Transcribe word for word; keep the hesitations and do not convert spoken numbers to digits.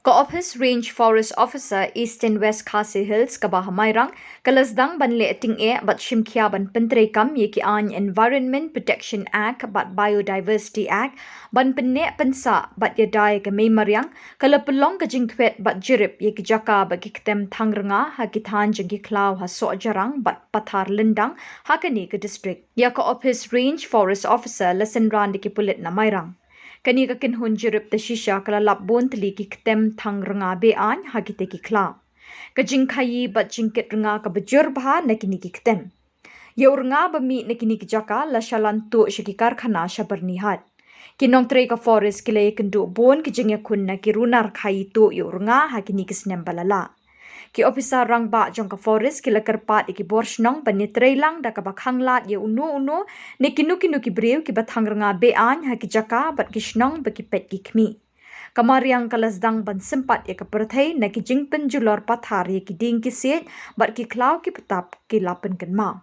Ka Ophis Range Forest Officer Eastern West Khasi Hills kaba ha Mairang ka la sdang ban leh tyngeh bad shimkhia ban pyntreikam ïa ki aiñ Environment Protection Act bad Biodiversity Act ban pynneh pynsah bad ïada ïa ka mei mariang. Ka la pynlong ka jingkhwet bad jyrip ïa ki jaka bad ki ktem thang rnga ha ki thaiñ jong ki khlaw ha Sohjyrang bad Patharlyndang ha kane ka district. Ïa ka Ophis Range Forest Officer la synran da ki pulit na Mairang. Kane ka kynhun jyrip da shisha ka la lap bun tylli ki ktem thang rnga be-aiñ ha kitei ki khlaw. Ka jingkhaii bad jingkit rnga kaba jur bha na kine ki ktem. Ïa u rnga ba mih na kine ki jaka la shalan tuh sha ki karkhana sha Byrnihat. Ki nongtrei ka forest ki la ïakynduh bun ki jingïakhun na ki runar khaii tuh ïa u rnga ha kine ki snem ba la lah. Ki ophisar rangbah jong ka forest ki la kyrpad ïa ki bor shnong ban ïatreilang da kaba khanglad ïa uno uno ne kino kino ki briew kiba thang rnga be-aiñ ha ki jaka bad ki shnong ba ki peit ki khmih. Ka mariang ka la sdang ban sympat ïa ka pyrthei na ki jingpynjulor pathar ïa ki dieng ki siej bad ki khlaw ki btap ki la pynkynmaw.